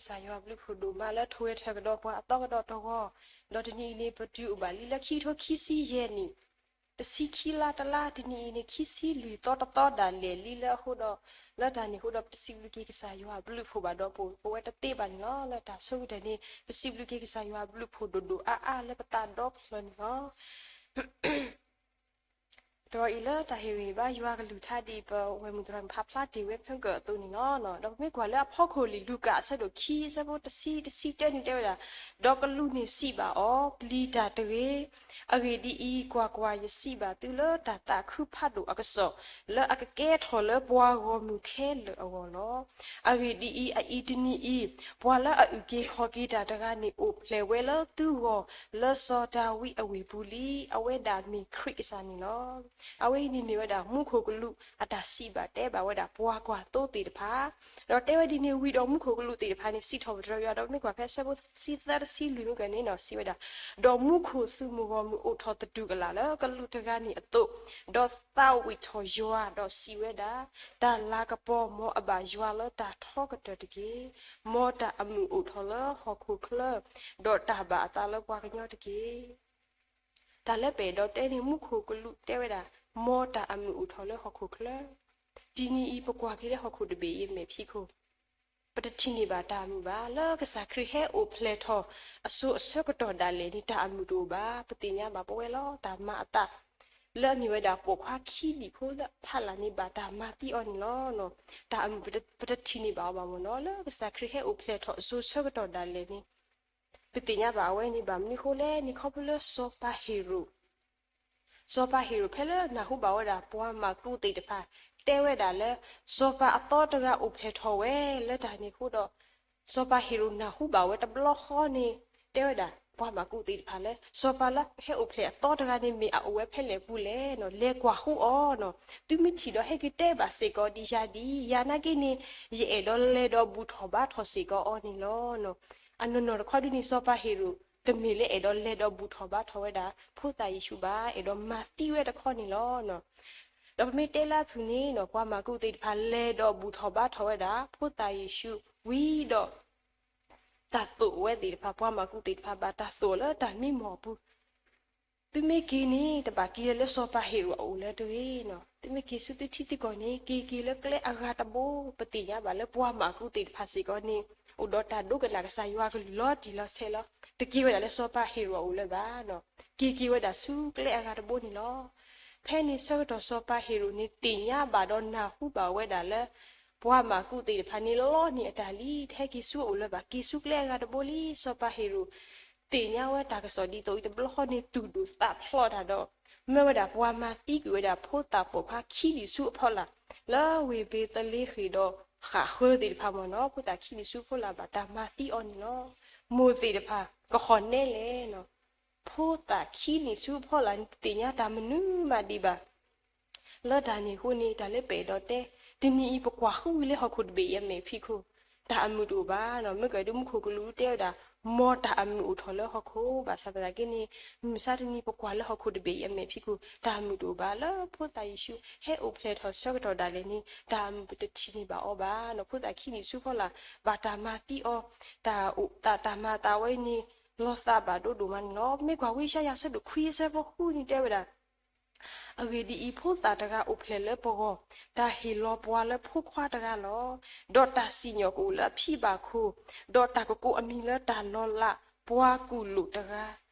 ကစၢ်ယွၤဘျုးဖှိၣ်ဒိၣ်မးလၢထူဝဲထၢကဒီးပှၤအသီကဒီးတဂီၢ်, ဒီးတနံၤအံၤန့ၣ် ပတုၤအိၣ်ဘၣ်လံလၢခံကထိခံဆံယဲၢ်နံၣ်, တဆံခံလါတလါ, တနံၤအံၤန့ၣ် ခံဆံလွံၢ်သီတသီဒၣ်လဲာ်လံလၢအဃိဒီး, လၢတၢ်န့ၣ်အဃိဒီး ပစံးဘျုးက့ၤကစၢ်ယွၤဘျုးဖှိၣ်ဘၣ်ဒီးပဝဲတသ့ဘၣ်န့ၣ်လီၤ. လၢတၢ်ဆိကတၢၢ်န့ၣ် ပစံးဘျုးက့ၤကစၢ်ယွၤဘျုးဖှိၣ်ဒိၣ်ဒိၣ်အါအါလၢပသးဒီဖျၢၣ်န့ၣ်လီၤ. တဂီၤအံၤလၢတၢ်ဟ့ၣ်ဂံၢ်ဟ့ၣ်ဘါယွၤကလုၢ်ကထါဒ်အံၤ ပဝဲၢ်မုၢ်သရၣ်မုၣ်ဖးဖျါတ့ၢ်ဝဲဖျၢၣ်ကၢၢ်အသိးန့ၣ်လီၤ. ဒီးပမ့ၢ်ကွၢ်လၢအဖီခိၣ်လံာ်လူၤကၣ် အဆၢဒိၣ်ခံ အဆၢဖိတဆံ တဆံတၢန့ၣ်တဲဝဲဒၣ်, ဒီးကလူးန့ၣ်စံးဘၣ်အီၤ, ပျံၤတၢ်တဂ့ၤ. အဂ့ၢ်ဒ်အံၤ, ကွၢ်ကွၢ်, ယစံးဘၣ်သုလၢတၢ်သးခုဖးဒိၣ်အကစီၣ်, လၢအကကဲထီၣ်လၢပှၤဂီၢ်မုၢ်ခဲလၢာ်အဂီၢ်လီၤ. အဂ့ၢ်ဒ်အံၤ, အအံၤတနံၤအံၤ, ပှၤလၢအအုၣ်က့ၤခီၣ်က့ၤတၢ်တဂၤန့ၣ် အိၣ်ဖျဲၣ်ဝဲလၢသုဂီၢ်, လၢစီၤဒၤဝံးအဝ့ၢ်ပူၤလံ. အဝဲဒၣ်မ့ၢ်ခရံာ်ကစၢ်န့ၣ်လီၤ. အဝဲအံၤန့ၣ်မ့ၢ်ဝဲဒၣ်မူခိၣ်ကလူးအတၢ်စံးဘၣ်တဲဘၣ်ဝဲဒၣ်ပှၤကွၢ်သိသ့ၣ်တဖၣ်, ဒီးတဲဝဲဒ်န့ၣ်ဝံၤဒီးမူခိၣ်ကလူးသ့ၣ်တဖၣ်န့ၣ် စံးထီၣ်ပတြၢၤယွၤ, ဒီးပမ့ၢ်ကွၢ်ဖဲအဆၢဖိတဆံသၢ တဆံလွံၢ်မ့ၢ်ကန့ၣ်နီၤ စံးဝဲဒၣ်, ဒီးမူခိၣ်သုးမုၢ်ဂီၢ်မုၢ်အိၣ်ထီၣ်သတူၢ်ကလာ်လၢကလူးတဂၤန့ၣ်အသိး, ဒီးသးဝံၣ်ထီၣ်ယွၤ, ဒီးစံးဝဲဒၣ်, တၢ်လၤကပီၤ, မ်အဘၣ်ယွၤလၢတၢ်ထီကတၢၢ်တက့ၢ်. မ်တၢ်အမုာ်အိၣ်ထီၣ်လၢဟီၣ်ခိၣ်ချၢ, ဒီးတၢ်ဘၣ်အသးလၢပှၤကညီတက့ၢ်. တၢ်လၢပအဲၣ်ဒိးတဲန့ၣ် မူခိၣ်ကလူးတဲဝဲဒၣ်, မ်တၢ်အမုာ်အိၣ်ထီၣ်လၢဟီၣ်ခိၣ်ချၢ. တနံၤအံၤ ပကွၢ်က့ၤလၢဟီၣ်ခိၣ်တဘ့ၣ်အံၤအမဲာ်ဖံးခိၣ်, ပတထံၣ်န့ၢ်ဘၣ်တၢ်အမုာ်ဘၣ်. လၢကစၢ်ခရံာ်ဟဲအိၣ်ဖျဲၣ်ထီၣ်အစိၤအဆၢကတီၢ်ဒၣ်လဲာ်န့ၣ် တၢ်အမုာ်တအိၣ်ဘၣ်. ပသ့ၣ်ညါဘၣ်ပဝဲလီၤ, တၢ်မၤအသး လၢအမ့ၢ်ဝဲဒၣ်ပိာ်ခွါခံဘံၣ်ဖိလၢအဖးလၢ်န့ၣ် ဘၣ်တၢ်မၤသံအီၤန့ၣ်လီၤ. တၢ်အမုာ်ပတထံၣ်န့ၢ်ဘၣ်အီၤဘၣ်မ့ၢ်နီၤ. လၢကစၢ်ခရံာ်ဟဲအိၣ်ဖျဲၣ်ထီၣ်အစိၤဆၢကတီၢ်ဒၣ်လဲာ်န့ၣ် ပသ့ၣ်ညါဘၣ်အဝဲန့ၣ် ဘၣ်မနုၤဃိလဲၣ်န့ၣ် ခီဖျိလၢစီၤပၤဟ့ၤရိာ် စီၤပၤဟ့ၤရိာ်ဖဲလၢနၢ်ဟူဘၣ်ဝဲဒၣ်ပှၤမၢ်ကူးသ့ၣ်တဖၣ် တဲဝဲဒၣ်လၢ စီၤပၤအသီတဂၤအိၣ်ဖျဲၣ်ထီၣ်ဝဲလၢတၢ်န့ၣ်အဃိဒီး စီၤပၤဟ့ၤရိာ်နၢ်ဟူဘၣ်ဝဲတဘျီဃီန့ၣ် တဲဝဲဒၣ်ပှၤမၢ်ကူးသ့ၣ်တဖၣ်လၢ စီၤပၤလၢဟဲအိၣ်ဖျဲၣ်အသီတဂၤန့ၣ် မ့ၢ်အအိၣ်ဝဲဖဲလဲၣ်ပူၤလဲၣ်နီၤ, လဲၤကွၢ်ဃုအီၤနီၤ, သုမ့ၢ်ထံၣ်ဒီးဟဲက့ၤတဲဘၣ်စ့ၢ်ကီးဒံးယၤဒ်အံၤ, ယၤနာ်က့န့ၣ် ယအဲၣ်ဒိးလဲၤဒီးဘူၣ်ထီၣ်ဘါထီၣ်စ့ၢ်ကီးအီၤန့ၣ်လီၤ. အနီၢ်နီၢ်တခီဒ်န့ၣ် စီၤပၤဟ့ၤရိာ် တမ့ၢ်လၢအဲၣ်ဒိးလဲၤဒီးဘူၣ်ထီၣ်ဘါထီၣ်ဝဲဒၣ် ဖိသၣ်ယ့ၣ်ၡူးဘၣ်, အဲၣ်ဒိးမၤသံဝဲတခီန့ၣ်လီၤ. ဒီးပမ့ၢ်တဲလၢအဖုၣ်န့ၣ်နီၤ ပှၤမၢ်ကူးသ့ၣ်တဖၣ်လဲၤဒီးဘူၣ်ထီၣ်ဘါထီၣ်ဝဲဒၣ် ဖိသၣ်ယ့ၣ်ၡူးဝံၤဒီး တၢ်သိၣ်ဝဲသ့ၣ်တဖၣ် ပှၤမၢ်ကူးသ့ၣ်တဖၣ်ဘၣ်တၢ်သိၣ်လၢတၢ်မံမီၢ်အပူၤ သုမ့ၢ်က့ၤန့ၣ် တဘၣ်က့ၤလၢစီၤပၤဟ့ၤရိာ်အအိၣ်လၢၤတဂ့ၤနီၤ, သုမ့ၢ်က့ၤဆူသုထံသုကီၢ်န့ၣ် က့ၤက့ၤလၢကျဲအဂၤတဘိ, ပသ့ၣ်ညါဘၣ်လၢပှၤမၢ်ကူးသ့ၣ်တဖၣ်စ့ၢ်ကီးန့ၣ် အိၣ်ဒီးတၢ်ဒိကနၣ်ကစၢ်ယွၤကလုၢ်လီၤတံၢ်လီၤဆဲးလီၤ, တက့ၤဝဲဒၣ်လၢစီၤပၤဟ့ၤရိာ်အအိၣ်လၢၤဘၣ်နီၤ, က့ၤက့ၤဝဲဒၣ်ဆူကျဲအဂၤတဘိန့ၣ်လီၤ. ဖဲန့ၣ်ဆၢကတီၢ်စီၤပၤဟ့ၤရိာ်န့ၣ် သ့ၣ်ညါဘၣ်ဒီးနၢ်ဟူဘၣ်ဝဲဒၣ်လၢ ပှၤမၢ်ကူးသ့ၣ်တဖၣ်န့ၣ်လီန့ၢ်အတၢ်လံ, တဟဲက့ၤဆူအအိၣ်လၢၤဘၣ်, က့ၤဆူကျဲအဂၤတဘိလံ. စီၤပၤဟ့ၤရိာ် သ့ၣ်ညါဝဲတၢ်ကစီၣ်ဒ်သိးအံၤတဘျီဃီန့ၣ် သူၣ်ဒိၣ်သးဖျိးတၢ်ဒီး မၢဝဲဒၣ်ပှၤမၤသံကွံာ်ဝဲဒၣ်ဖိသၣ်ပိာ်ခွါခံဘံၣ်ဆူအဖီလာ် လၢဝ့ၢ်ဘ့းသလ့ဃ့ၣ်ဒီး ဃၣ်ဃၢသ့ၣ်တဖၣ်မ့ၢ်နီၤ, ဖိသၣ်ခံဘံၣ်ဆူအဖီလာ်ဘၣ်တၢ်မၤသံအီၤန့ၣ်လီၤ. မိၢ်သ့ၣ်တဖၣ် ကဃီၣ်နဲလဲၣ်နီၤ, ဖိသၣ်ခံဘံၣ်ဆူအဖီလာ်န့ၣ် တသ့ၣ်ညါတၢ်မနုၤမးဒံးဘၣ် လၢတၢ်န့ၣ်အဃိန့ၣ် တၢ်လၢပအဲၣ်ဒိးတဲ, တနံၤအံၤပကွၢ်ဃုဝံၤလၢဟီၣ်ခိၣ်တဘ့ၣ်အံၤအမဲာ်ဖံးခိၣ်, တၢ်အမုာ်တအိၣ်ဘၣ်နီၤ, မ့ၢ်ကဒီးမူခိၣ်ကလူးတဲဝဲဒၣ်, မ်တၢ်အမုာ်အိၣ်ထီၣ်လၢဟီၣ်ခိၣ်, ဘၣ်ဆၣ်သနာ်က့န့ၣ် မုၢ်မဆါတနံၤပကွၢ်လၢဟီၣ်ခိၣ်တဘ့ၣ်အံၤအမဲာ်ဖံးခိၣ် တၢ်အမုာ်တအိၣ်ဘၣ် လၢဖိသၣ်ယ့ၣ်ၡူးဟဲအိၣ်ဖျဲၣ်ထီၣ်ဆၢကတီၢ်ဒၣ်လဲာ်န့ၣ် တၢ်အမုာ်ပတထံၣ်န့ၢ်ဘၣ်အီၤဘၣ်နီၤ, ဖိသၣ်ခံဘံၣ်ဆူအဖီလာ် ဘၣ်တၢ်မၤသံအီၤ, တၢ်အိၣ်သးတၢ်မၤအသးဝဲအံၤန့ၣ် လီၤသးဘၣ်ဒိဒိၣ်မးန့ၣ်လီၤ. ပမ့ၢ်ကွၢ်ဝံယၡါယၤအဆၢဒိၣ်ခွံအဆၢဖိဃုန့ၣ်တဲဝဲဒၣ် အဂ့ၢ်ဒ်အံၤ, ဖိသၣ်တဂၤအိၣ်ဖျဲၣ်လၢပဂီၢ်, တၢ်ဟ့ၣ်လီၤပှၤလၢဖိခွါတဂၤလီၤ. ဒီးတၢ်စံၣ်ညီၣ်ကအိၣ်လၢအဖံဘၣ်ခိၣ်, ဒီးတၢ်ကကိးအမံၤလၢတၢ်လီၤလးပှၤကူၣ်လိာ်တဂၤ,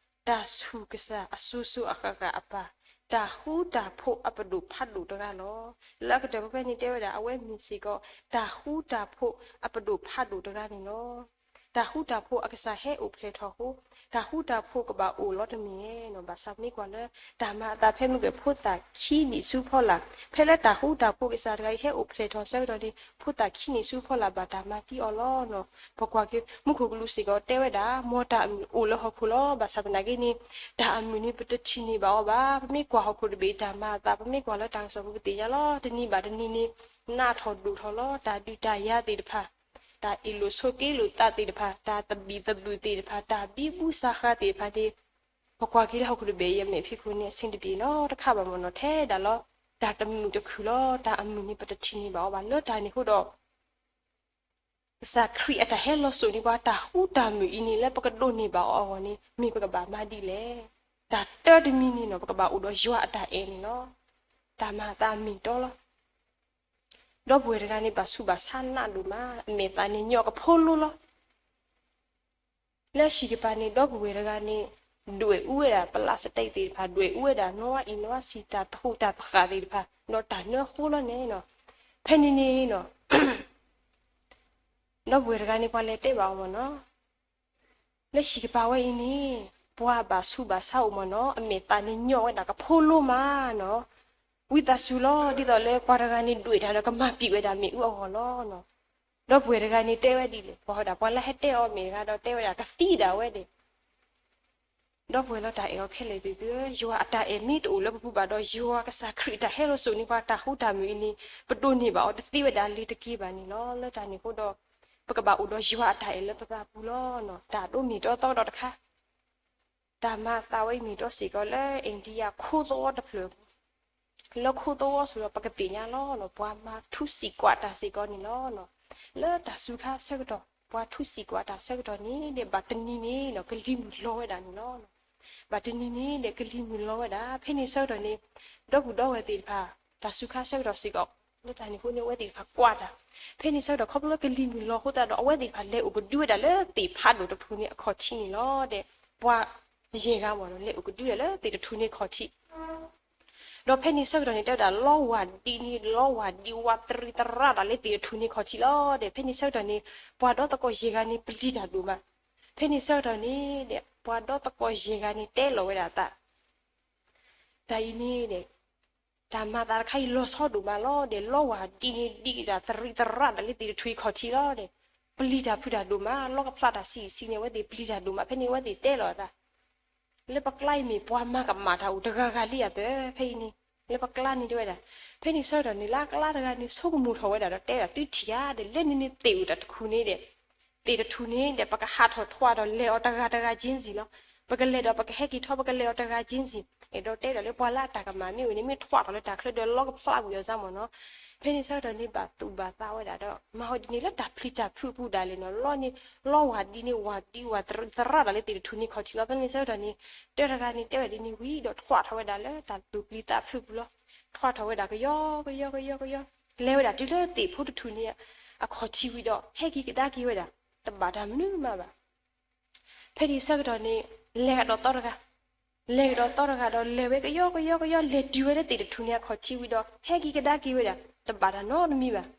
တၢ်ဆူၣ်ကစၢ်အစိၤစိၤအဃၣ်ဃၣ်အပၢ်, တၢ်ဃူတၢ်ဖိးအပဒိၣ်ဖးဒိၣ်တဂၤလီၤ. လၢအကတၢၢ်ဖဲန့ၣ်တဲဝဲဒၣ် အဝဲမ့ၢ်စ့ၢ်ကီး တၢ်ဃူတၢ်ဖိးအပဒိၣ်ဖးဒိၣ်တဂၤန့ၣ်လီၤ. တၢ်ဃူတၢ်ဖိးအကစၢ်ဟဲအိၣ်ဖျဲၣ်ထီၣ်အဃိ, တၢ်ဃူတၢ်ဖိးကဘၣ်အိၣ်လီၤတမ့ၢ်ဧါနီၤ, ဘၣ်ဆၣ်မ့ၢ်ကွၢ်လၢ တၢ်မၤအသးဖဲမုၢ်ကဲၣ်ဖိသၣ်ခံနံၣ်ဆူဖီလာ်, ဖဲလၢတၢ်ဃူတၢ်ဖိးကစၢ်တဂၤအံၤဟဲအိၣ်ဖျဲၣ်ထီၣ်ဆၢကတီၢ်န့ၣ် ဖိသၣ်ခံနံၣ်ဆူဖီလာ်ဘၣ်တၢ်မၤသံအီၤလီၤနီၤ. ပကွၢ်က့ၤ မူခိၣ်ကလူးစ့ၢ်ကီးတဲဝဲဒၣ် မ်တၢ်အမုာ်အိၣ်လၢဟီၣ်ခိၣ်လီၤ. ဘၣ်ဆၣ်သနာ်က့န့ၣ် တၢ်အမုာ်န့ၣ် ပတထံၣ်န့ၢ်ဘၣ်အီၤဘၣ်. ပမ့ၢ်ကွၢ်ဟီၣ်ခိၣ်တဘ့ၣ်တၢ်မၤအသး ပမ့ၢ်ကွၢ်လၢတၢ်ကစီၣ်ပူၤပသ့ၣ်ညါလီၤ. တနံၤဘၣ်တနံၤန့ၣ် နးထီၣ်ဒိၣ်ထီၣ်လီၤ. တၢ်ဒုးတၢ်ယၤသ့ၣ်တဖၣ် တၢ်အ့ၣ်လိာ်ဆိးက့လိာ်သးသ့ၣ်တဖၣ်, တၢ်သဘံၣ်သဘုၣ်သ့ၣ်တဖၣ်, တၢ်ဘံဘူစးဃၤသ့ၣ်တဖၣ်န့ၣ် ပကွၢ်က့ၤလၢဟီၣ်ခိၣ်တဘ့ၣ်အံၤအမဲာ်ဖံးခိၣ်န့ၣ် အဆ့ၣ်တဘ့ၣ်နီတခါဘၣ်မ့ၢ်နီၤ, ထဲဒၣ်လီၤ. တၢ်တမုာ်တခုၣ်လီၤ. တၢ်အမုာ်န့ၣ် ပတထံၣ်န့ၢ်ဘၣ်အီၤဘၣ်. လၢတၢ်န့ၣ်အဃိဒီး ကစၢ်ခရံာ်အတၢ်ဟဲလီၤစိာ်န့ၢ်ပှၤတၢ်ဃူတၢ်မုာ်အံၤန့ၣ် လၢပကဒိးန့ၢ်ဘၣ်အီၤအဂီၢ်န့ၣ် မ့ၢ်ပကဘၣ်မၤဒ်လဲၣ်. တၢ်တၢတမံၤန့ၣ်နီၤ ပကဘၣ်အိၣ်ဒီးယွၤအတၢ်အဲၣ်န့ၣ်လီၤ. တၢ်မၤအသးမ့ၢ်တီလီၤ. ဒီပုၢ်ဝဲၢ်တဂၤန့ၣ် ဘၣ်ဆူးဘၣ်ဆါနးဒိၣ်မး, အမဲာ်သးန့ၣ်ညီကဖိလိလီၤ. လၢဟံၣ်တဖၣ်န့ၣ် ဒီပုၢ်ဝဲၢ်တဂၤန့ၣ် ဒွဲၣ်အူဝဲဒၣ် ပလးစတံးသ့ၣ်တဖၣ်, ဒွဲၣ်အူဝဲဒၣ် နီၣ်အံၤနီၣ်ဆံး တၢ်သဃူးတၢ်သဃာ်သ့ၣ်တဖၣ်, ဒီးတၢ်နၢဃိလီၤန့ၣ်နီၤ. ဖဲန့ၣ်န့ၣ်နီၤ ဒီပုၢ်ဝဲၢ်တဂၤန့ၣ် ပှၤလဲၤတဲဘၣ်အီၤမ့ၢ်နီၤ, လၢဟံၣ်ကပၤဝဲအံၤန့ၣ် ပှၤဘၣ်ဆူးဘၣ်ဆါအိၣ်မ့ၢ်နီၤ, အမဲာ်သးန့ၣ်ညီဝဲဒၣ်ကဖိလိမးနီၤ. ဝံသးစူၤလီၤ, ဒ်သိးလၢပှၤတဂၤန့ၣ် ဒွဲၣ်တၢ်ဒီးကမၤပံာ်ဝဲဒၣ်မ့ၣ်အူအဂီၢ်လီၤနီၤ. ဒီပုၢ်ဝဲၢ်တဂၤန့ၣ်တဲဝဲဒ်လဲၣ်, ပှၤဝဲဒၣ် ပှၤလၢဟဲတဲအီၤမ့ၢ်တဂၤဒီးတဲဝဲဒၣ်ကသံဒၣ်ဝဲဒၣ်. ဒီပုၢ်ဝဲၢ်လၢတၢ်အဲၣ်အီၤခဲလၢာ်သ့ၣ်ဧၢ, ယွၤအတၢ်အဲၣ်မ့ၢ်တအိၣ်လၢပပူၤဘၣ်ဒီး ယွၤကစၢ်ခရံာ်အတၢ်ဟဲလီၤစိာ်န့ၢ်ပှၤတၢ်ဃူတၢ်မုာ်အံၤန့ၣ် ပဒိးန့ၢ်ဘၣ်အီၤတသ့ဝဲဒၣ်လၢၤတက့ၢ်ဘၣ်န့ၣ်လီၤ. လၢတၢ်န့ၣ်အဃိဒီး ပကဘၣ်အိၣ်ဒီးယွၤအတၢ်အဲၣ်လၢပသးပူၤလီၤ. တၢ်ဒိးမ့ၢ်တီသီဒီးတခါ တၢ်မၤအသးဝဲအံၤမ့ၢ်တီစ့ၢ်ကီးလၢ India ခိသဝီတဖျၢၣ်အပူၤ, လၢခိသဝီစ့ၢ်ကီး ပကသ့ၣ်ညါလီၤ, ပှၤမၤထူစံာ်ကွၢ်တၢ်စ့ၢ်ကီးန့ၣ်လီၤ. လၢတၢ်စူၤခါဆၢကတီၢ် ပှၤထူစံာ်ကွၢ်တၢ်ဆၢကတီၢ်န့ၣ် ဘၣ်တနံၤန့ၣ် ကလံၤမုၢ်လီၤဝဲဒၣ်န့ၣ်လီၤ. ဘၣ်တနံၤန့ၣ်ဒီး ကလံၤမုၢ်လီၤဝဲဒၣ်. ဖဲန့ၣ်ဆၢကတီၢ်န့ၣ် ဒီပုၢ်ဒီဝဲၢ်သ့ၣ်တဖၣ် တၢ်စူၤခါဆၢကတီၢ်စ့ၢ်ကီး လၢတၢ်န့ၣ်အဃိန့ၣ် အဝဲသ့ၣ်တဖၣ်ကွၢ်တၢ်. ဖဲန့ၣ်ဆၢကတီၢ် ခီဖျိလၢကလံၤမုၢ်လီၤအဃိသတးဒီး အဝဲသ့ၣ်တဖၣ်လဲၤအိၣ်ကဒုဝဲဒၣ်လၢသ့ၣ်ဖးဒိၣ်တထူၣ်န့ၣ်အခီၣ်ထံးန့ၣ်လီၤ. ဒီးပှၤယဲၢ်ဂၤမ့ၢ်နီၤ လဲၤအိၣ်ကဒုဝဲဒၣ်လၢသ့ၣ်တထူၣ်န့ၣ်အခီၣ်ထံး ဒီးဖဲန့ၣ်ဆၢကတီၢ်န့ၣ် တဲဝဲဒၣ် လီဝၢ်ဒံးန့ၣ် လီဝၢ်ဒံးဝၢ်တရံးတရးတၢ်လၢသ့ၣ်တထူၣ်န့ၣ်ခီၣ်ထံးလီၤ. ဒီးဖဲန့ၣ်ဆၢကတီၢ်န့ၣ် ပှၤဒီသကိးယဲၢ်ဂၤန့ၣ် ပျံၤတၢ်ဒိၣ်မး. ဖဲန့ၣ်ဆၢကတီၢ်န့ၣ်ဒီး ပှၤဒီသကိးယဲၢ်ဂၤန့ၣ် တဲလီၤဝဲဒၣ်အသး တၢ်အံၤန့ၣ်ဒီး တၢ်မၤသးတခါအံၤလီၤဆီဒိၣ်မးလီၤ. ဒီးလီဝၢ်ဒံးန့ၣ် ဒံးတၢ်တရံးတရးတၢ်လၢသ့ၣ်တထူၣ်အံၤခီၣ်ထံးလီၤ. ဒီးပျံၤတၢ်ဖုးတၢ်ဒိၣ်မး, လီကဖျးတၢ်ဆံးဆံးန့ၣ် အဝဲသ့ၣ်ပျံၤတၢ်ဒိၣ်မး. ဖဲန့ၣ်အဝဲသ့ၣ်တဲလီၤအသး လၢပကျါအံၤမ့ၢ်ပှၤမၤကမၣ်တၢ်အိၣ်တဂၤဂၤလံဧါသၢ, ဖဲအံၤန့ၣ် လၢပကျါန့ၣ်တဲဝဲဒၣ်. ဖဲန့ၣ်ဆၢကတီၢ်န့ၣ် လၢအကျါတဂၤန့ၣ် ဆိကမိၣ်ထီၣ်ဝဲဒၣ်ဒီးတဲဒၣ် သုထံၣ်ဧါ, ဒီးလၢန့ၣ်န့ၣ်သ့ၣ်အိၣ်တၢ်တထူၣ်န့ၣ်ဒီး သ့ၣ်တထူၣ်န့ၣ်ဒီး ပကဟးထီၣ်ထွးဒီးလဲၤအီၤတဂၤတဂၤက့စံၣ်လီၤ. ပကလဲၤဒီးပကဟဲက့ၤထီၣ် ပကလဲၤအီၤတဂၤက့စံၣ်. အဲၣ်ဒိးတဲဒၣ်လၢပှၤလၢအတၢ်ကမၣ်မ့ၢ်အိၣ်န့ၣ် မ့ၢ်ထွးထီၣ်လၢတၢ်ချၢဒီးလီကဖျးကွံာ်အီၤစ့ၢ်မ့ၢ်နီၤ. ဖဲန့ၣ်ဆၢကတီၢ်န့ၣ် ဘၣ်သူၣ်ဘၣ်သးဝဲဒၣ်ဒီး မၤဝဲဒ်န့ၣ်လၢတၢ်ပျံၤတၢ်ဖုးအပူၤဒၣ်လဲာ်နီၤ. လီန့ၣ် လီဝၢ်ဒံးန့ၣ် ဝၢ်ဒံးဝၢ်တရံးတရးတၢ်လၢသ့ၣ်တထူၣ်န့ၣ်ခီၣ်ထံးလီၤ. ဖဲန့ၣ်ဆၢကတီၢ်န့ၣ် တၢတဂၤန့ၣ်တဲဝဲဒ်န့ၣ်ဝံၤဒီး ထွးထီၣ်ဝဲဒၣ်လၢတၢ်သူၣ်ပျံၤသးဖုးအပူၤလီၤ. ထွးထီၣ်ဝဲဒၣ်ကယီကယီကယီကယီ လဲၤဝဲဒၣ်တုၤလၢသ့ၣ်ဖိတထူၣ်န့ၣ် အခီၣ်ထံးဝံၤဒီး ဟဲက့ၤကဒါက့ၤဝဲဒၣ် တဘၣ်တၢ်မနုၤမးဘၣ်. ဖဲန့ၣ်ဆၢကတီၢ်န့ၣ် လဲၤကဒီးသီတဂၤ, လဲၤကဒီးသီတဂၤဒီး လဲၤဝဲကယီကယီကယီ လဲၤတုၤဝဲလၢသ့ၣ်တထူၣ်န့ၣ်အခီၣ်ထံးဝံၤဒီး ဟဲက့ၤကဒါက့ၤဝဲဒၣ် တဘၣ်တၢ်နီတမံၤဘၣ်.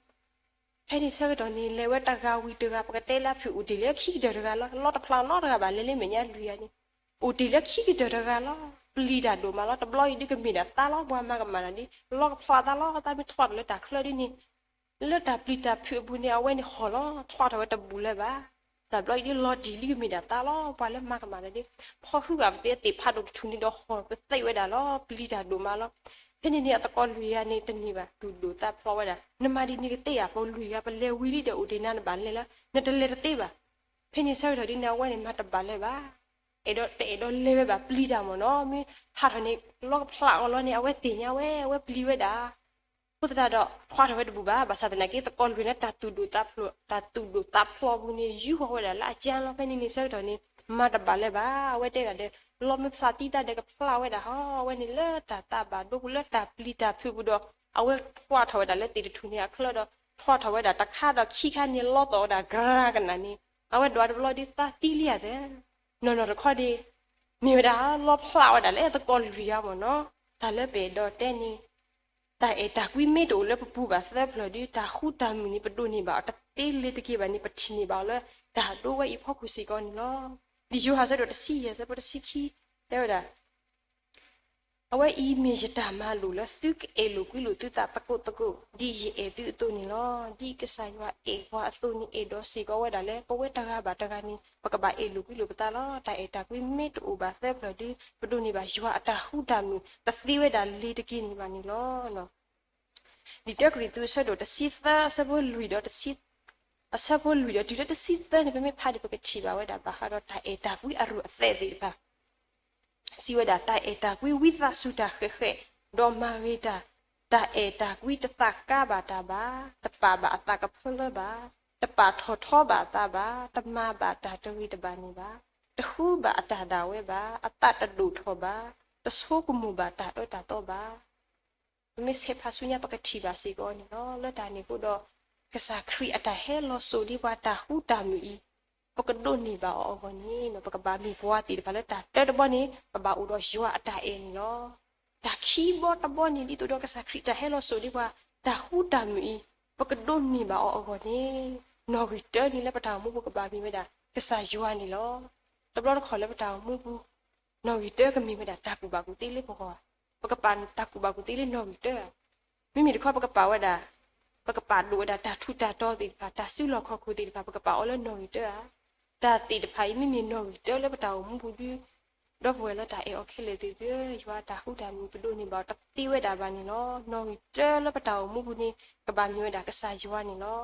ဖဲန့ၣ်ဆၢကတီၢ်န့ၣ် လဲၤဝဲတဂၤဝံၤတဂၤ ပကတဲလၢဖုးအိၣ်တ့ၢ်လၢခံကတၢၢ်တဂၤလီၤ. လီတဖျးနီတဂၤဘၣ် လဲၤလၢမဲာ်ညါလွံၢ်ဂၤန့ၣ် အိၣ်တ့ၢ်လၢခံကတၢၢ်တဂၤလီၤ. ပျံၤတၢ်ဒိၣ်မးလီၤ. တဘျီအံၤဒ်ကမ့ၢ်ဒၣ်သးလီၤ. ပှၤမၤကမၣ်တၢ်ဒ် လီကဖျးသးလီၤ. သးမ့ၢ်ထွးထီၣ်လၢတၢ်ချၢဒ်န့ၣ် လၢတၢ်ပျံၤတၢ်ဖုးအပူၤန့ၣ် အဝဲန့ၣ်ဟီၣ်လီၤ. ထွးထီၣ်ဝဲတဘူးလၢၤဘၣ်. တဘျီအံၤဒ်လီၤတံၢ်လံကမ့ၢ်ဒၣ်သးလီၤ. ပှၤလၢမၤကမၣ်တၢ်ဒ် ဖီၣ်ဟုၣ်ဂၤပသ့အသ့ၣ်ဖးဒိၣ်တထူၣ်န့ၣ်ဒီးဟီၣ်ပသ့ဝဲဒၣ်လီၤ. ပျံၤတၢ်ဒိၣ်မးလီၤ. ဖဲန့ၣ်န့ၣ် အသကိးလွံၢ်ဂၤန့ၣ် တန့ၢ်ဘၣ် သူၣ်ဒိၣ်သးဖျိးဝဲဒၣ် နမၤဒ်န့ၣ်ကသ့ဧါ. ပလွံၢ်ဂၤ ပလဲၤဝံၤလံဒီးအိၣ်တ့ၢ်နၤနဘၣ်လဲၤလၢ နတလဲၤတသ့ဘၣ်. ဖဲန့ၣ်ဆၢကတီၢ်ဒ်န့ၣ် အဝဲန့ၣ်မၤတဘၣ်လၢၤဘၣ်. အဲၣ်ဒိးတအဲၣ်ဒိးလဲၤဝဲဘၣ် ပျံၤတၢ်မ့ၢ်နီၤ. မ့ၢ်ဟးထီၣ်န့ၣ် လီကဖျးအီၤလီၤန့ၣ် အဝဲသ့ၣ်ညါဝဲ အဝဲပျံၤဝဲဒၣ် အဃိသတးဒီး ထွးထီၣ်ဝဲတဘူးဘၣ်. ဘၣ်ဆၣ်သနာ်က့ သကိးလွံၢ်ဂၤန့ၣ် တၢ်သူၣ်ဒိၣ်သးဖျိး တၢ်သူၣ်ဒိၣ်သးဖျိးအပူၤန့ၣ် ယူၢ်ဃီၤဝဲဒၣ်လၢအကၢလီၤ. ဖဲန့ၣ်န့ၣ်ဆၢကတီၢ်န့ၣ် မၤတဘၣ်လၢၤဘၣ်. အဝဲတဲဒၣ်ဒီး လီမ့ၢ်ဖျးသံသးဒီးကဖျးဝဲဒၣ်ဟီ အဝဲန့ၣ်လၢတၢ်သးဘၣ်ဒိပူၤ လၢတၢ်ပျံၤတၢ်ဖုးပူၤဒီး အဝဲထွးထီၣ်ဝဲဒၣ်လၢသ့ၣ်တထူၣ်န့ၣ်အချၢဒီး ထွးထီၣ်ဝဲဒၣ်တခါဒီးခံခါန့ၣ် လီသီၣ်ဝဲဒၣ်ကရၢကနၣ်န့ၣ် အဝဲဒွးတဘျီဒ်သးသံလံဧါသၢ နီၢ်နီၢ်တခီဒ် မ့ၢ်ဝဲဒၣ်လီဖျးဝဲဒၣ်လၢသကိးလွံၢ်ဂၤမ့ၢ်နီၤ. တၢ်လၢပအဲၣ်ဒိးတဲန့ၣ် တၢ်အဲၣ်တၢ်ကွံမ့ၢ်တအိၣ်လၢပပူၤဘၣ်သၢဖျၢၣ်ဒီး တၢ်ဃူတၢ်မုာ်န့ၣ် ပဒိးန့ၢ်ဘၣ်အီၤတသ့လၢၤတက့ၢ်ဘၣ်န့ၣ် ပထံၣ်န့ၢ်ဘၣ်အီၤလၢ တၢ်ဒိဝဲအံၤဖီခိၣ်စ့ၢ်ကီးန့ၣ်လီၤ. လံာ်ယိၤဟၣ်ဆၢဒိၣ်တဆံယဲၢ် ဆၢဖိတဆံခံ တဲဝဲဒၣ် အဝဲအံၤမ့ၢ်ယတၢ်မၤလိာ်လၢသုကအဲၣ်လိာ်ကွံလိာ်သုသးသကိးသကိး ဒ်ယအဲၣ်သုအသိးန့ၣ်လီၤ. ဒ်ကစၢ်ယွၤအဲၣ်ပှၤအသိးန့ၣ် အဲၣ်ဒိးစ့ၢ်ကီးဝဲဒၣ်လၢ ပဝဲတဂၤဘၣ်တဂၤန့ၣ် ပကဘၣ်အဲၣ်လိာ်ကွံလိာ်ပသးလီၤ. တၢ်အဲၣ်တၢ်ကွံမ့ၢ်တအိၣ်ဘၣ်သၢဖျၢၣ်ဒီး ပဒိးန့ၢ်ဘၣ်ယွၤအတၢ်ဃူတၢ်မုာ် တသ့ဝဲဒၣ်လၢၤတက့ၢ်န့ၣ်ဘၣ်န့ၣ်လီၤ. လံာ်တၢကရံၣ်သူး အဆၢဒိၣ်တဆံသၢ အဆၢဖိလွံၢ်ဒီးတဆံ အဆၢဖိလွံၢ်ဒီးတုၤလၢတဆံသၢန့ၣ် ပမ့ၢ်ဖးန့ၣ် ပကထံၣ်ဘၣ်ဝဲဒၣ် ဘၣ်ဃးဒီးတၢ်အဲၣ်တၢ်ကွံအရူၢ်အသဲးသ့ၣ်တဖၣ် စံးဝဲဒၣ် တၢ်အဲၣ်တၢ်ကွံဝံသးစူၤတၢ်ဃဲးဃဲး ဒီးမၤဂ့ၤတၢ်, တၢ်အဲၣ်တၢ်ကွံတသးကါဘၣ်တၢ်ဘၣ်, တပာ်ဘၣ်အသးကဖၢလၢဘၣ်. တပာ်ထီၣ်ထီဘၣ်အသးဘၣ်, တမၤဘၣ်တၢ်တဂ့ၤတဘၣ်န့ၣ်ဘၣ်, တဃုဘၣ်အတၢ်ဒၣ်ဝဲဘၣ်, အသးတဒိၣ်ထီၣ်ဘၣ်, တဆိကမိၣ်ဘၣ်တၢ်အၢတၢ်သီဘၣ်. ပမ့ၢ်ဆဲးဖးဆူညါ ပကထံၣ်ဘၣ်စ့ၢ်ကီးန့ၣ်လီၤ. လၢတၢ်န့ၣ်အဃိဒီး ကစၢ်ခရံာ်အတၢ်ဟဲလီၤစိာ်ဒံးပှၤတၢ်ဃူတၢ်မုာ်အံၤ, ပကဒိးန့ၢ်ဘၣ်အီၤအဂီၢ်န့ၣ် ပကဘၣ်မ့ၢ်ပှၤသ့ၣ်တဖၣ်လၢတၢ်တၢတဘီန့ၣ် ပဘၣ်အိၣ်ဒီးယွၤအတၢ်အဲၣ်န့ၣ်လီၤ. တၢ်ခံဘီတဘီန့ၣ် ဒ်သိးဒီးကစၢ်ခရံာ်တၢ်ဟဲလီၤစိာ်ဒံးပှၤတၢ်ဃူတၢ်မုာ်အံၤ, ပကဒိးန့ၢ်ဘၣ်အီၤအဂီၢ်န့ၣ် နီၣ်ဂံၢ်တၢန့ၣ်လၢပတၢ်အိၣ်မူပူၤကဘၣ်မ့ၢ်ဝဲဒၣ် ကစၢ်ယွၤန့ၣ်လီၤ. တဘျီတခီၣ်လၢပတၢ်အိၣ်မူပူၤ နီၣ်ဂံၢ်တၢကမ့ၢ်ဝဲဒၣ်တၢ်ကူၣ်ဘၣ်ကူၣ်သ့လၢပဂီၢ်, ပကပာ်တၢ်ကူၣ်ဘၣ်ကူၣ်သ့လၢနီၣ်ဂံၢ်တၢဧါ. မ့မ့ၢ်တခီပကပာ်ဝဲဒၣ်, ပကပာ်ဒိၣ်ဝဲဒၣ်တၢ်ထူးတၢ်တီၤသ့ၣ်တဖၣ်, တၢ်စုလီၢ်ခီၣ်ခိၣ်သ့ၣ်တဖၣ် ပကပာ်အီၤလၢနီၣ်ဂံၢ်တၢဧါ. တၢ်သ့ၣ်တဖၣ်အံၤ မ့မ့ၢ်နီၣ်ဂံၢ်တၢလၢပတၢ်အိၣ်မူပူၤဒီး, ဒီပုၢ်ဝဲၢ်လၢတၢ်အဲၣ်အီၤခဲလၢာ်သ့ၣ်ဧၢ, ယွၤအတၢ်ဃူတၢ်မုာ်ပဒိးန့ၢ်ဘၣ်အီၤတသ့ဝဲဒၣ်ဘၣ်န့ၣ်လီၤ. နီၣ်ဂံၢ်တၢလၢပတၢ်အိၣ်မူပူၤန့ၣ် ကဘၣ်မ့ၢ်ဝဲဒၣ်ကစၢ်ယွၤန့ၣ်လီၤ.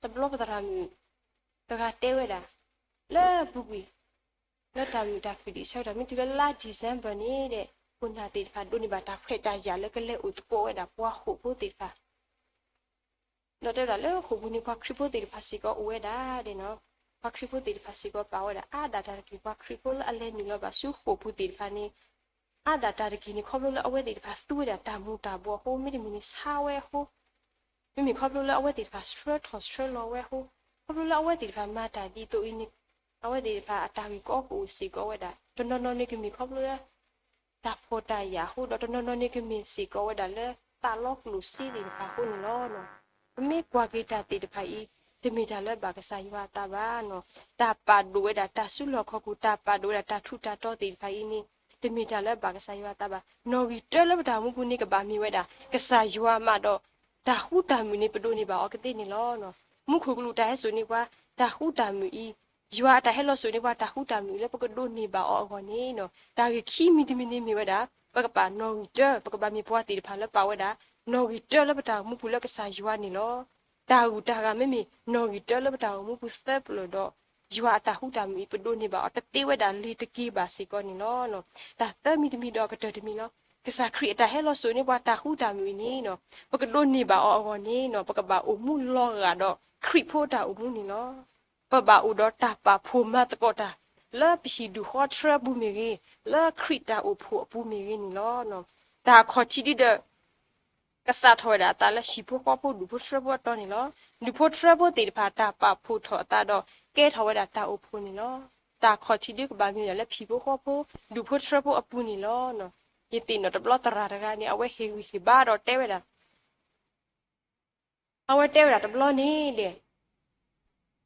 တဘျီပသရၣ်မုၣ်တဂၤတဲဝဲဒၣ်, လၢအပူၤကွံာ် လၢတၢ်မုာ်တၢ်ခုၣ်ဒံးဆၢကတီၢ် မ့ၢ်တုၤလၢလါ December န့ၣ်ဒီး ခိၣ်နၢ်သ့ၣ်တဖၣ်ဒိးန့ၢ်ဘၣ်တၢ်ခွဲးတၢ်ယာ်လၢကလဲၤအိၣ်သကိးဝဲဒၣ်ပှၤဃိာ်ဖိသ့ၣ်တဖၣ် ဒီးတဲဝဲဒၣ်လၢဃိာ်ပူၤန့ၣ် ပှၤခရံာ်ဖိသ့ၣ်တဖၣ်စ့ၢ်ကီးအိၣ်ဝဲဒၣ်ဒဲးနီၤ, ပှၤခရံာ်ဖိသ့ၣ်တဖၣ်စ့ၢ်ကီးပာ်ဝဲဒၣ်အါဒၣ်တၢ်တက့ၢ်, ပှၤခရံာ်ဖိလၢအလဲၤနုာ်လီၤဘၣ်ဆူဃိာ်ပူၤသ့ၣ်တဖၣ်န့ၣ် အါဒၣ်တၢ်တက့ၢ်န့ၣ် ခီဖျိလၢအဝဲသ့ၣ်တဖၣ်သူဝဲဒၣ်တၢ်မူၤတၢ်ဘှီးအဃိ, မ့မ့ၢ်ခီဖျိလၢအဝဲသ့ၣ်တဖၣ် ဆှၢထီၣ်ဆှၢလီၤဝဲအဃိ, ခီဖျိလၢအဝဲသ့ၣ်တဖၣ်မၤတၢ်ဒ်သိးအံၤန့ၣ် အဝဲသ့ၣ်တဖၣ်အတၢ်ဂ့ၢ်ကီကအိၣ်စ့ၢ်ကီးဝဲဒၣ်, တနီၤနီၤန့ၣ်ကမ့ၢ်ခီဖျိလၢ တၢ်ဖှီၣ်တၢ်ယာ်အဃိဒီး တနီၤနီၤန့ၣ်ကမ့ၢ်စ့ၢ်ကီးဝဲဒၣ်လၢသးလီကျိၣ်စ့သ့ၣ်တဖၣ်အဃိန့ၣ်လီၤ. ပမ့ၢ်ကွၢ်က့ၤတၢ်သ့ၣ်တဖၣ်အံၤ တမ့ၢ်တၢ်လၢဘၣ်ကစၢ်ယွၤအသးဘၣ်နီၤ, တၢ်ပာ်ဒိၣ်ဝဲဒၣ်တၢ်စုလီၢ်ခီၣ်ခိၣ် တၢ်ပာ်ဒိၣ်ဝဲဒၣ်တၢ်ထူးတၢ်တီၤသ့ၣ်တဖၣ်အံၤန့ၣ် တမ့ၢ်တၢ်လၢဘၣ်ကစၢ်ယွၤအသးဘၣ်. နီၣ်ဂံၢ်တၢလၢပတၢ်အိၣ်မူပူၤန့ၣ် ကဘၣ်မ့ၢ်ဝဲဒၣ် ကစၢ်ယွၤမးဒီး တၢ်ဃူတၢ်မုာ်န့ၣ် ပဒိးန့ၢ်ဘၣ်အီၤကသ့န့ၣ်လီၤ. မူခိၣ်ကလူးတၢ်ဟဲစိာ်န့ၢ်ပှၤတၢ်ဃူတၢ်မုာ်အံၤ, ယွၤအတၢ်ဟဲလီၤစိာ်န့ၢ်ပှၤတၢ်ဃူတၢ်မုာ်အံၤလၢပကဒိးန့ၢ်ဘၣ်အီၤအဂီၢ်န့ၣ် တၢ်ဂ့ၢ်ခံမံၤတမံၤန့ၣ်မ့ၢ်ဝဲဒၣ် ပကဘၣ်နီၣ်ဂံၢ်တၢ, ပကဘၣ်မ့ၢ်ပှၤသ့ၣ်တဖၣ်လၢပာ်ဝဲဒၣ် နီၣ်ဂံၢ်တၢလၢပတၢ်အိၣ်မူပူၤလၢကစၢ်ယွၤန့ၣ်လီၤ. တၢ်ဂုၤတၢ်ဂၤမ့မ့ၢ်နီၣ်ဂံၢ်တၢလၢပတၢ်အိၣ်မူပူၤသၢပျၢၤဒီး ယွၤအတၢ်ဃူတၢ်မုာ်အံၤ ပဒိးန့ၢ်ဘၣ်အီၤတသ့ဝဲဒၣ်လၢၤတက့ၢ်ဘၣ်စ့ၢ်ကီးန့ၣ်လီၤ. တၢ်သၢမံၤတမံၤဒီးအကတၢၢ်တမံၤလီၤ. ကစၢ်ခရံာ်အတၢ်ဟဲလီၤစိာ်န့ၢ်ပှၤတၢ်ဃူတၢ်မုာ်အံၤန့ၣ် ပကဒိးန့ၢ်ဘၣ်အီၤအဂီၢ်န့ၣ် ပကဘၣ်အိၣ်မူလီၤဂာ်ဒီးခရံာ်ဖိတၢ်အိၣ်မူန့ၣ်လီၤ. ပဘၣ်အိၣ်ဒီးတၢ်ပာ်ဖှိၣ်မၤသကိးတၢ် လၢပဟံၣ်ဒူၣ်ဃီထြၢပူၤမ့ၢ်ဂ့ၤ, လၢခရံာ်တၢ်အိၣ်ဖှိၣ်အပူၤမ့ၢ်ဂ့ၤန့ၣ်လီၤ. တၢ်ခီၣ်ထံးဒ်ဒီး ကစးထီၣ်ဝဲဒၣ်အသးလၢဟံၣ်ဖိဃီဖိဒူၣ်ဖိထြၢဖိအတီန့ၣ်လီၤ. ဒူၣ်ဖိထြၢဖိသ့ၣ်တဖၣ်တၢ်ပာ်ဖှိၣ်ထီၣ်အသးဒီးကဲထီၣ်ဝဲဒၣ်တၢ်အိၣ်ဖှိၣ်န့ၣ်လီၤ. တၢ်ခီၣ်ထံးဒ်ကဘၣ်မ့ၢ်ဝဲဒၣ်လၢဟံၣ်ဖိဃီဖိ ဒူၣ်ဖိထြၢဖိအပူၤန့ၣ်လီၤ. ယသ့ၣ်နီၣ်တဘျီသရၣ်တဂၤန့ၣ် အဝဲဟ့ၣ်ဂံၢ်ဟ့ၣ်ဘါဒီးတဲဝဲဒၣ် အဝဲတဲဝဲဒၣ်တဘျီန့ၣ်ဒီး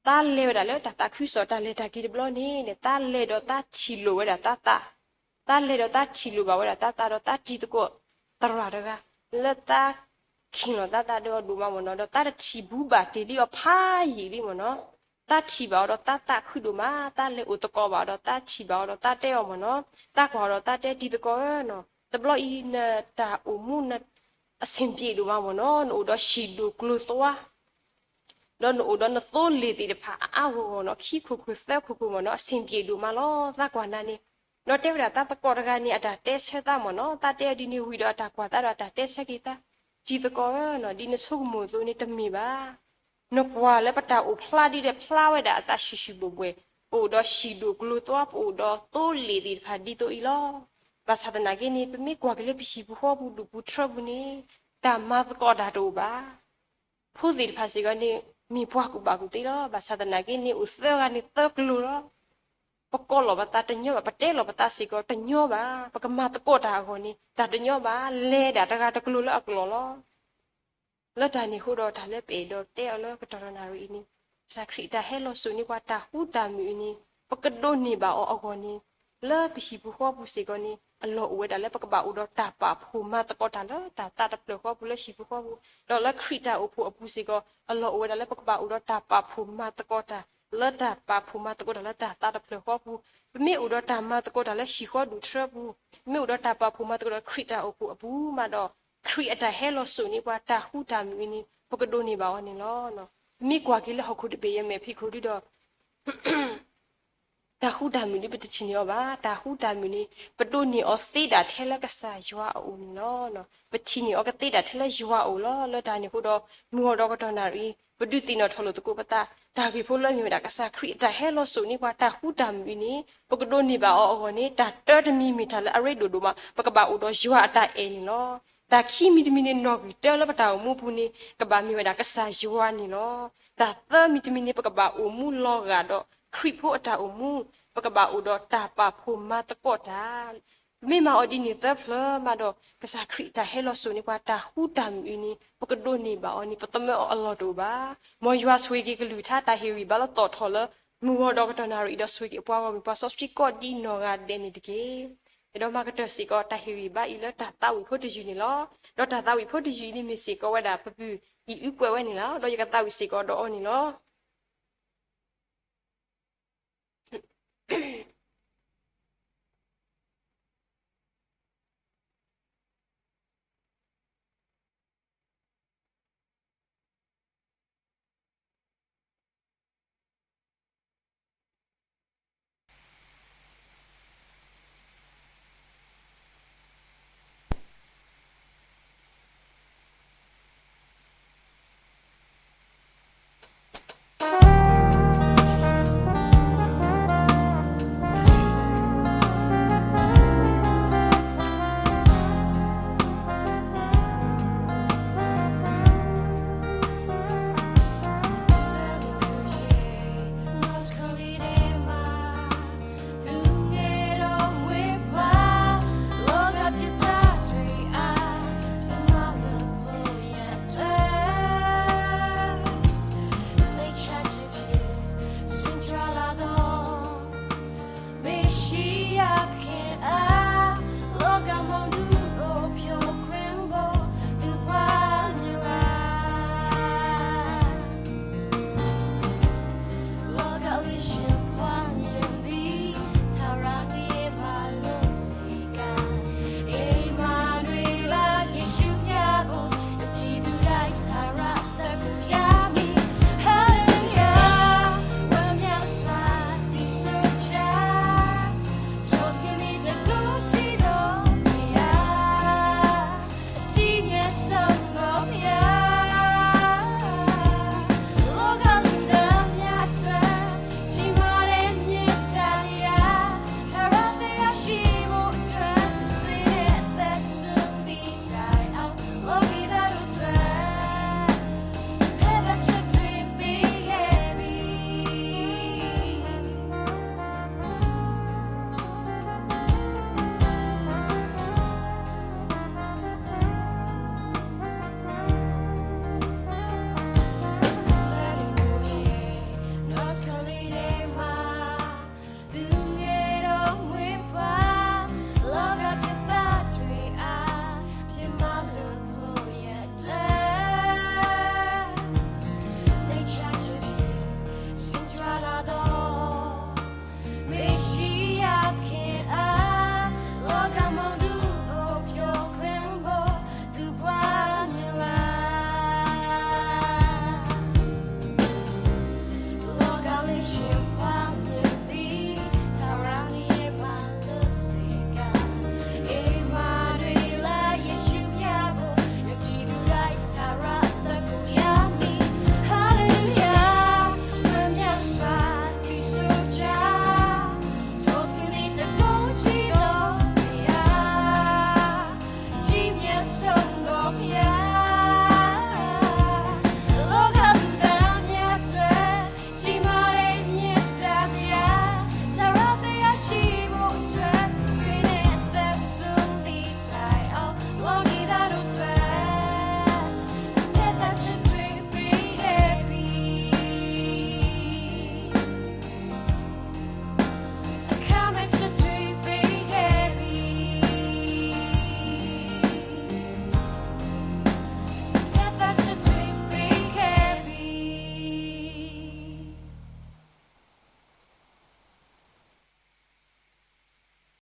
သးလဲၤဝဲဒၣ်လၢတၢ်သးခုကစီၣ်တၢ်လဲၤတၢ်က့ၤတဘျီန့ၣ်ဒီး သးလဲၤဒီးသးထံၣ်လိာ်ဝဲဒၣ်သးသး, သးလဲၤဒီးသးထံၣ်လိာ်ဘၣ်ဝဲဒၣ်သးသးဒီးသးတံၤသကိးသရၣ်တဂၤ လၢသးခ့ၣ်လီၤသးသးဒီးအီၤဒိၣ်မးမ့ၢ်နီၤ, ဒီးသးတထံၣ်ဘူးဘၣ်တ့ၢ်လံအီၤဖးယံာ်လံမ့ၢ်နီၤ, သးထံၣ်ဘၣ်အီၤဒီးသးသးခုဒိၣ်မး, သးလဲၤအိၣ်သကိးဘၣ်အီၤဒီးသးထံၣ်ဘၣ်အီၤဒီးသးတဲအီၤမ့ၢ်နီၤ, သးကွၢ်အီၤဒီးသးတဲတံၤသကိးဧၢနီၤ, တဘျီအံၤနတၢ်အိၣ်မူ အဆင်ပြေဒိၣ်မးမ့ၢ်နီၤ, နအိၣ်ဒီးဟံၣ်ဒိၣ်ကျိၤသွါ ဒီးနအိၣ်ဒီးနသိလ့ၣ်သ့ၣ်တဖၣ်အါအါဂီၢ်ဂီၢ်နီၤ, ခံခိၣ်ခိၣ်သၢခိၣ်ခိၣ်မ့ၢ်နီၤ, အဆင်ပြေဒိၣ်မးလီၤ, သးကွၢ်နၤန့ၣ်, ဒီးတဲဝဲဒၣ်သးသကိးတဂၤန့ၣ် အတၢ်တဲဆၢသးမ့ၢ်နီၤ, သးတဲအီၤဒ်န့ၣ်ဝံၤဒီးအတၢ်ကွၢ်သးဒီးအတၢ်တဲဆၢက့ၤသး, တံၤသကိးဧၢနီၤ, ဒ်နဆိကမိၣ်အသိးန့ၣ်တမ့ၢ်ဘၣ်, နကွၢ်လၢပတၢ်အိၣ်ဖျါဒ်ဒီးဖျါဝဲဒၣ်အသးၡူၣ်ၡူၣ်ဘှဲၣ်ဘှဲၣ်, ပအိၣ်ဒီးဟံၣ်ဒိၣ်ကျိၤသွါ, ပအိၣ်ဒီးသိလ့ၣ်သ့ၣ်တဖၣ်ဒ်သိးအံၤလီၤ. ဘၣ်ဆၣ်သနာ်က့န့ၣ် ပမ့ၢ်ကွၢ်က့ၤလၢပဟံၣ်ပူၤဃီပူၤဒူၣ်ပူၤထြၢပူၤန့ၣ်, တၢ်မၤသကိးတၢ်တအိၣ်ဘၣ် ဖိသ့ၣ်တဖၣ်စ့ၢ်ကီးန့ၣ် မ့ၢ်ပှၤကူၣ်ဘၣ်ကူၣ်သ့လီၤ. ဘၣ်ဆၣ်သနာ်က့န့ၣ် အိၣ်သၢဂၤန့ၣ်သၢကျိၤလီၤ. ပကိးလီၤပသးတညီဘၣ်, ပတဲလီၤပသးစ့ၢ်ကီးတညီဘၣ်, ပကမၤသကိးတၢ်အဂီၢ်န့ၣ် တၢ်တညီဘၣ်, လဲၤဒၣ်တဂၤတကျိၤလၢအကျိၤလီၤ. လၢတၢ်န့ၣ်အဃိဒီး တၢ်လၢပအဲၣ်ဒိးတဲအီၤလၢကတီၢ်နၣ်ရံၣ်အံၤန့ၣ်, ကစၢ်ခရံာ်တၢ်ဟဲလီၤစိာ်န့ၢ်ပှၤတၢ်ဃူတၢ်မုာ်အံၤန့ၣ်, ပကဒိးန့ၢ်ဘၣ်အီၤအဂီၢ်န့ၣ်, လၢပဟံၣ်ပူၤဃီပူၤစ့ၢ်ကီးန့ၣ် အလီၢ်အိၣ်ဝဲဒၣ်လၢပကဘၣ်အိၣ်ဒီးတၢ်ပာ်ဖှိၣ်မၤသကိးတၢ်လၢတၢ်သးတဖျၢၣ်ဃီပူၤလၢဟံၣ်ပူၤဃီပူၤ, ဒီးလၢခရံာ်တၢ်အိၣ်ဖှိၣ်အပူၤစ့ၢ်ကီး အလီၢ်အိၣ်ဝဲဒၣ်လၢပကဘၣ်အိၣ်ဒီးတၢ်ပာ်ဖှိၣ်မၤသကိးတၢ် လၢတၢ်ပာ်ဖှိၣ်မၤသကိးတၢ်လၢတၢ်သးတဖျၢၣ်ဃီပူၤ, ပမ့ၢ်အိၣ်ဒီးတၢ်မၤသကိးတၢ်လၢဟံၣ်ဃီဒူၣ်ထြၢပူၤ, ပမ့ၢ်အိၣ်ဒီးတၢ်ပာ်ဖှိၣ်မၤသကိးတၢ်လၢခရံာ်တၢ်အိၣ်ဖှိၣ်အပူၤမးဒီး, ခရံာ်အတၢ်ဟဲလီၤစိာ်န့ၢ်ပှၤတၢ်ဃူတၢ်မုာ်အံၤန့ၣ် ပကဒိးန့ၢ်ဘၣ်အီၤန့ၣ်လီၤ. ပမ့ၢ်ကွၢ်က့ၤလၢဟီၣ်ခိၣ်တဘ့ၣ်ယမဲာ်ဖံးခိၣ်ဒုဒီး တၢ်ဃူတၢ်မုာ်န့ၣ် ပတထံၣ်န့ၢ်အီၤဘၣ်. တၢ်ဃူတၢ်မုာ်န့ၣ် ပဒိးန့ၢ်အီၤသ့ဒၣ်ထဲလၢကစၢ်ယွၤအအိၣ်န့ၣ်လီၤ. ပထံၣ်န့ၢ်အီၤကသ့ဒၣ်ထဲလၢယွၤအအိၣ်လီၤ. လၢတၢ်န့ၣ်အဃိဒီး မုၢ်ဂီၤဒီးကတီၢ်နၣ်ရံၣ် ပဒုးသ့ၣ်နီၣ်ထီၣ်လိာ်သကိးပသး, တၢ်ဂ့ၢ်ဖိလၢမ့ၢ်ဝဲဒၣ် ကစၢ်ခရံာ်အတၢ်ဟဲလီၤစိာ်န့ၢ်ပှၤတၢ်ဃူတၢ်မုာ်အံၤန့ၣ် ပကဒိးန့ၢ်ဘၣ်အီၤအဂီၢ်န့ၣ် တၢ်တၢတမံၤမ့ၢ်တၢ်လၢအရ့ဒိၣ်ဒိၣ်မး, ပကဘၣ်အိၣ်ဒီးယွၤအတၢ်အဲၣ်န့ၣ်လီၤ. တၢ်ခံမံၤတမံၤန့ၣ် နီၣ်ဂံၢ်တၢလၢပတၢ်အိၣ်မူပူၤန့ၣ် ကဘၣ်မ့ၢ်ဝဲဒၣ်ကစၢ်ယွၤန့ၣ်လီၤ. တၢ်သၢမံၤတမံၤန့ၣ် ပကဘၣ်အိၣ်မူလီၤဂာ်ဒီးခရံာ်ဖိအတၢ်အိၣ်မူ, ပကဘၣ်အိၣ်ဒီးတၢ်ပာ်ဖှိၣ်မၤသကိးတၢ် ပမ့ၢ်မၤအီၤဒ်န့ၣ်သၢဖျၢၣ်မးဒီး ကစၢ်ခရံာ်အတၢ်ဟဲလီၤစိာ်န့ၢ်ပှၤတၢ်ဃူတၢ်မုာ်အံၤန့ၣ် ပကဒိးန့ၢ်ဘၣ်အီၤန့ၣ် ပသမၢအီၤအလီၢ်တအိၣ်ဘၣ်. မ်ယွၤဆိၣ်ဂ့ၤက့ၤကလုၢ်ကထါတၢ်ဟ့ၣ်ဂံၢ်ဘါလၢသီၣ်ထီၣ်လၢ မုၢ်ဂီၤဒီးကတီၢ်နၣ်ရံၣ်အံၤဒီး ဆိၣ်ဂ့ၤက့ၤပှၤဂီၢ်မုၢ်ပှၤစီဆှံကိးဒ်နီၢ်ဂၤဒဲးန့ၣ်တက့ၢ်. အဲၣ်ဒိးမၤကတၢၢ်စ့ၢ်ကီးတၢ်ဟ့ၣ်ဂံၢ်ဘါအံၤလၢတၢ်သးဝံၣ်ဖိတယုၢ်န့ၣ်လီၤ. ဒီးတၢ်သးဝံၣ်ဖိတယုၢ်အံၤန့ၣ်မ့ၢ်စ့ၢ်ကီးဝဲဒၣ်ပပုၢ်အံၤအုကွဲးဝဲန့ၣ်လီၤ. ဒီးယကသးဝံၣ်စ့ၢ်ကီးဒီးအီၤန့ၣ်လီၤ.